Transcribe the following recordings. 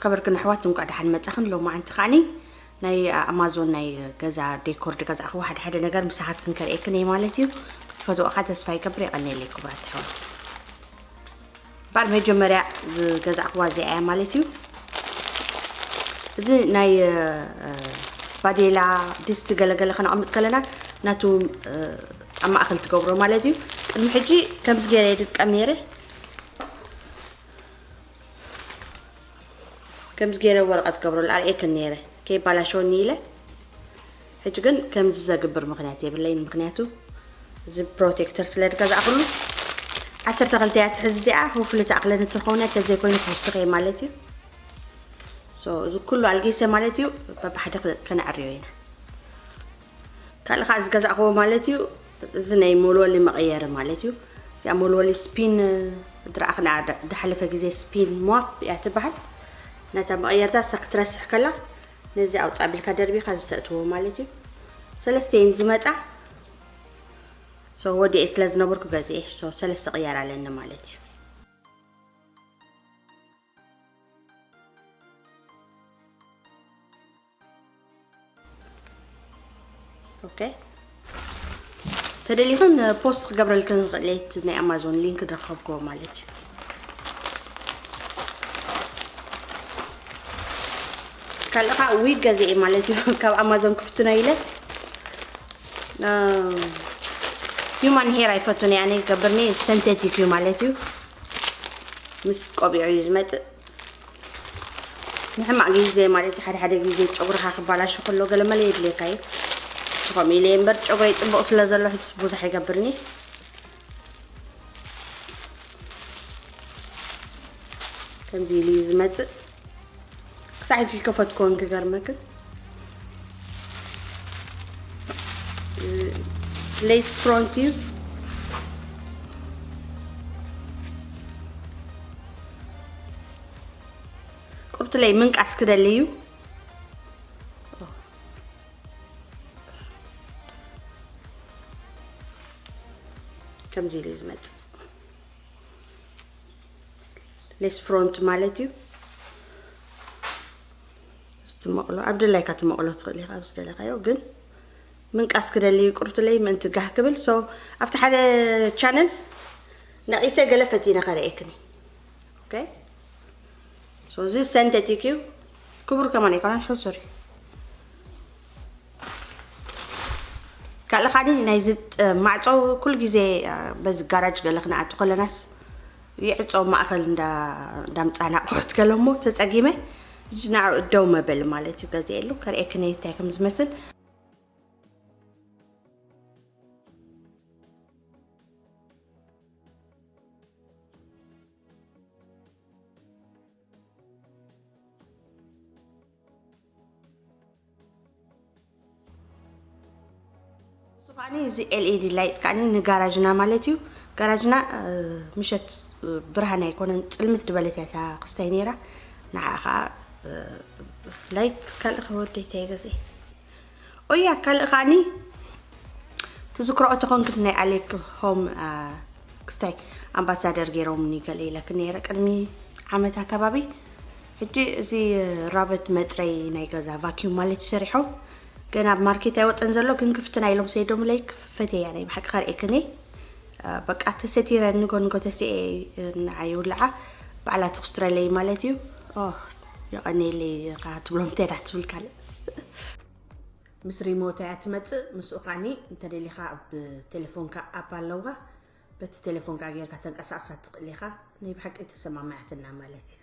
ከበርክን ኣሕዋት፣ እንኳዕ ደሓን መጻኽን። ሎማዓንቲ ከዓኒ ናይ ኣማዞን ናይ ገዛ ዴኮር ዝገዛእኽዎ ሓደ ሓደ ነገር ምሳኻትክን ከርእየክን እየ ማለት እዩ። ክትፈትዎ ኸዓ ተስፋ ይገብር። የቐንየለይ ክቡራት ኣሕዋት። በዓል መጀመርያ ዝገዛእኽዋ እዚኣ እያ ማለት እዩ። እዚ ናይ ባዴላ ድስቲ ገለገለ ከነቐምጥ ከለና ናቱ ኣብ ማእኸል ትገብሮ ማለት እዩ። ቅድሚ ሕጂ ከምዚ ገይረ እየ ዝጥቀም ነይረ። ከምዚ ገይረ ወረቐት ገብረሉ ኣርእየክን ነይረ ከይባላሸወኒ ኢለ። ሕጂ ግን ከምዚ ዘግብር ምኽንያት የብለይን፣ ምኽንያቱ እዚ ፕሮቴክተር ስለ ዝገዛእኩሉ ዓሰርተ ክልተ እያ ትሕዝ እዚኣ። ሆፍሊ ትኣኽለኒ ትኸውን እያ፣ ተዘይኮይኑ ክውስኽ እየ ማለት እዩ። ሶ እዚ ኩሉ ኣልጊሰ ማለት እዩ በብሓደ ከነዕርዮ ኢና። ካልእ ከዓ ዝገዛእክዎ ማለት እዩ፣ እዚ ናይ ሞልወሊ መቐየሪ ማለት እዩ። እዚኣ ሞልወሊ ስፒን ድረኣኽና፣ ዝሓለፈ ግዜ ስፒን ሞፕ እያ ትበሃል። ነታ መቐየርታ እሳ ክትረስሕ ከላ ነዚ ኣውፃ ቢልካ ደርቢኻ ዝተእትዎ ማለት እዩ። ሰለስተ እየን ዝመፃ። ሶ ወዲኤ ስለ ዝነበርኩ ገዚኤ። ሶ ሰለስተ ቅያር ኣለኒ ማለት እዩ። ኦኬ፣ ተደሊኽን ፖስት ክገብረልክን ዝኽእል እየ፣ እቲ ናይ ኣማዞን ሊንክ ዝረኸብክዎ ማለት እዩ። ካልእ ከዓ ዊግ ገዚኤ ማለት እዩ። ካብ ኣማዞን ክፍትኖ ኢለ ሂማን ሄር ኣይፈቱን እየ ኣነ፣ ይገብርኒ ሰንቴቲክ እዩ ማለት እዩ። ምስ ቆቢዑ እዩ ዝመፅእ። ንሕማቕ ግዜ ማለት እዩ። ሓደ ሓደ ግዜ ጨጉርኻ ክባላሾ ከሎ ገለ መለ የድልየካ እዩ። ከምኡ ኢለ እየ እምበር ጨጉረይ ፅቡቕ ስለ ዘሎ ሕጅስ ብዙሕ ይገብርኒ። ከምዚ ኢሉ እዩ ዝመፅእ። ክሳዕ ሕጂ ከፈትኮን ክገርመክን ሌስ ፍሮንት እዩ። ቁርትለይ ምንቃስ ክደሊ እዩ። ከምዚ ኢሉ እዩ ዝመፅእ። ሌስ ፍሮንት ማለት እዩ። እዚ ትመቕሎ ኣብ ድላይካ ትመቕሎ ትኽእል ኢኻ፣ ኣብ ዝደለኻዮ። ግን ምንቃስ ክደሊ እዩ ቁርትለይ ምእንቲ ጋህ ክብል። ሶ ኣብቲ ሓደ ቻነል ነቒሰ ገለ ፈቲነ ከርእየክን እየ። ኦኬ፣ ሶ እዚ ሰንተቲክ እዩ። ክቡር ከማን ኣይኮነን፣ ሕሱር እዩ። ካልእ ካኒ ናይዚ ጥ-፣ ማዕጾ ኩሉ ግዜ፣ አ፣ በዚ ጋራጅ ገለ ክንኣቱ ከለናስ ይዕጾ፣ ማእከል እንዳ፣ እንዳምጻና ኣቑሑት ገለ እሞ ተጸጊመ፣ እዚ ንዕኡ ደው መበሊ ማለት እዩ። ገዚኤሉ ከርእየክን እየ እንታይ ከም ዝመስል። እሱ ከዓኒ እዚ ኤል ኢ ዲ ላይት ከዓኒ ንጋራጅና ማለት እዩ። ጋራጅና፣ እ፣ ምሸት፣ እ፣ ብርሃን ኣይኮነን፣ ጽልምት ዝበለት እያ እታ ክስታይ ነይራ። ንዓ ኸዓ፣ እ፣ ላይት ካልእ ከወደይ እንታይ ገዝኤ? ኦያ፣ ካልእ ከዓኒ ትዝክርኦ ተኾንክን ናይ ኣሌክ ሆም፣ አ፣ ክስታይ ኣምባሳደር ገይሮምኒ ገለ ኢለክን ነይረ ቅድሚ ዓመት ኣከባቢ። ሕጂ እዚ ራበት መጽረይ ናይ ገዛ ቫኪዩም ማለት እዩ ሰሪሖም። ገና ኣብ ማርኬት ኣይወጸን ዘሎ፣ ግን ክፍትና ኢሎም ሰይዶምለይ፣ ክፈትያ ናይ ብሓቂ ከርእየክን እየ። አ፣ በቃ ተሰቲረ ንጎ ንጎ ተሲኤ ንዓ ይውልዓ፣ ባዕላ ትኹስትረለይ ማለት እዩ። ኦ፣ የቐንየለይ፣ ኻ ትብሎም እንታይ ዳ ትብል ካልእ። ምስ ሪሞት እያ ትመጽእ። ምስኡ ኻኒ እንተደሊኻ ኣብ ቴሌፎንካ ኣፕ ኣለውኻ፣ በቲ ቴሌፎንካ ጌርካ ተንቀሳቕሳ ትኽእል ኢኻ። ናይ ብሓቂ ተሰማማዕትና ማለት እዩ።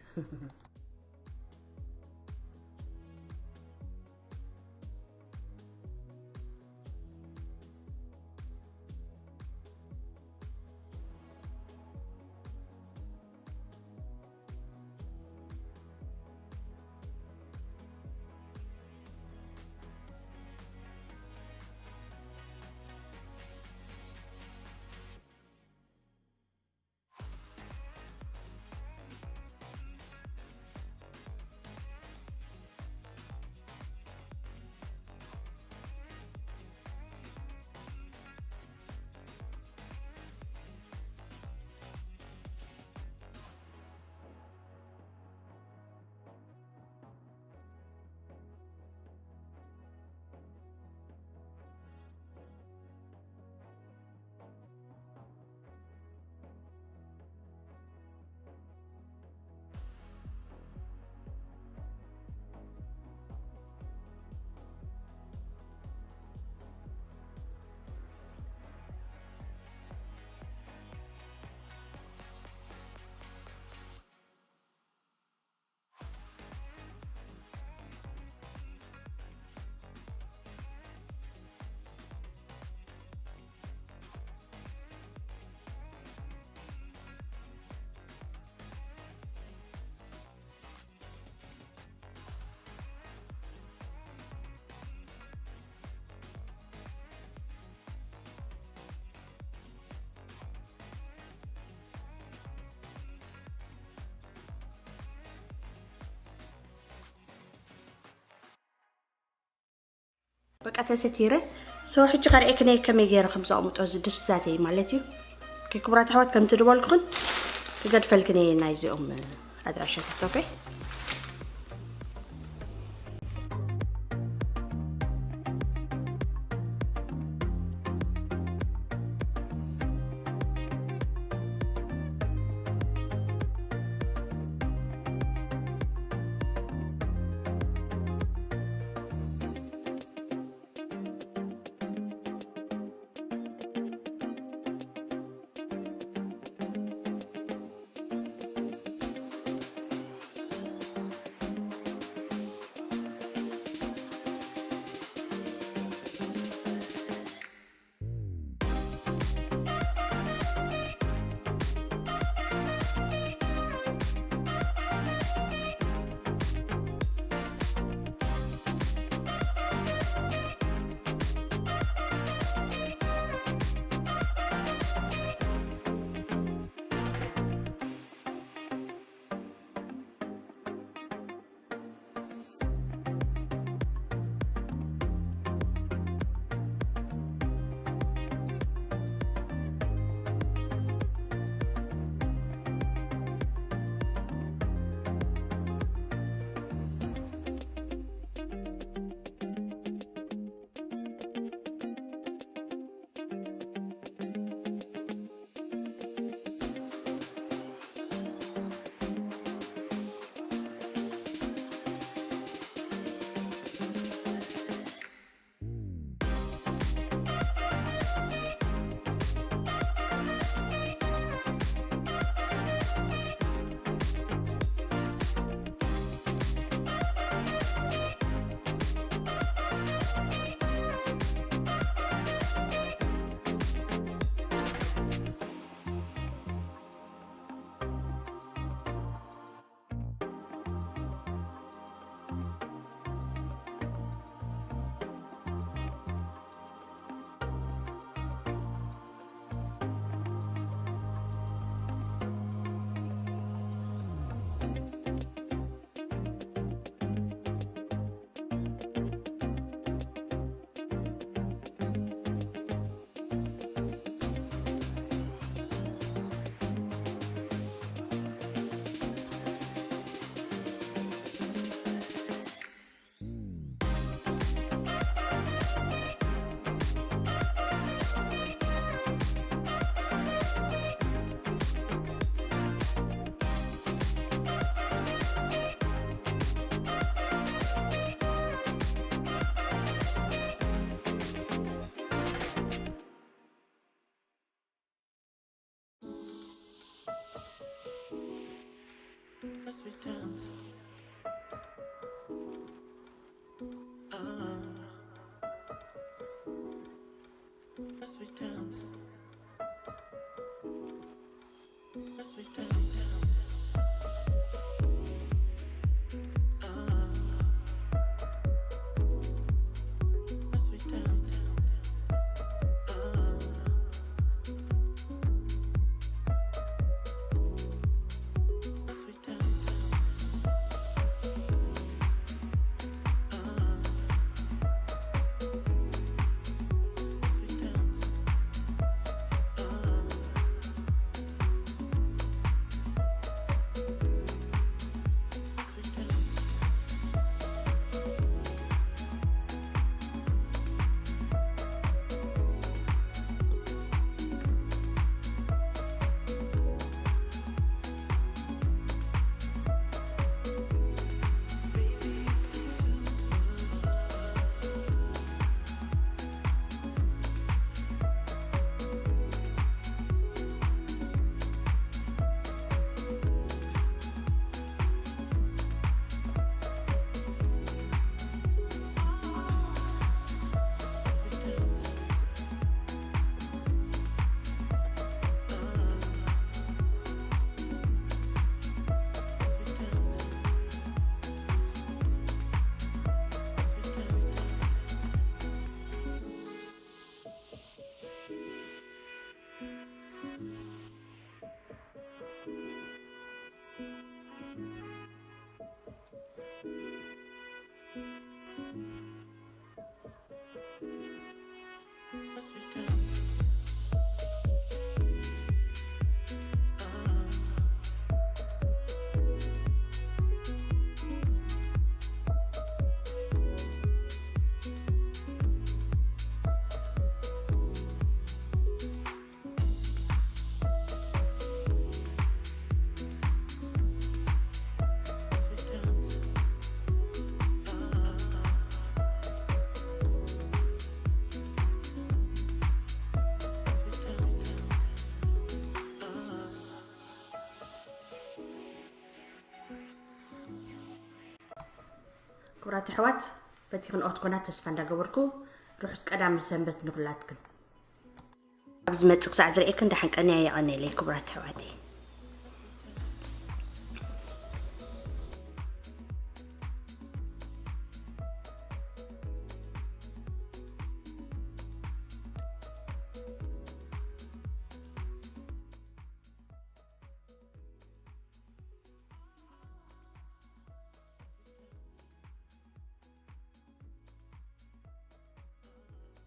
በቃ ተሰቲረ። ሶ ሕጂ ከርእየክን እየ ከመይ ገይረ ከም ዘቕምጦ እዚ ድስትታተይ ማለት እዩ። ኦኬ፣ ክቡራት ኣሕዋት፣ ከምቲ ድበልኩኽን ክገድፈልክን እየ ናይዚኦም ኣድራሻታት። ኦኬ። ክቡራት ኣሕዋት፣ ፈቲኽንኦ ክትኮና ተስፋ እንዳገበርኩ፣ ርሑስ ቀዳም ሰንበት ንኹላትክን። ኣብ ዝመጽእ ክሳዕ ዝርእየክን ደሓን ቀንያ። የቐንየለይ ክቡራት ኣሕዋተይ።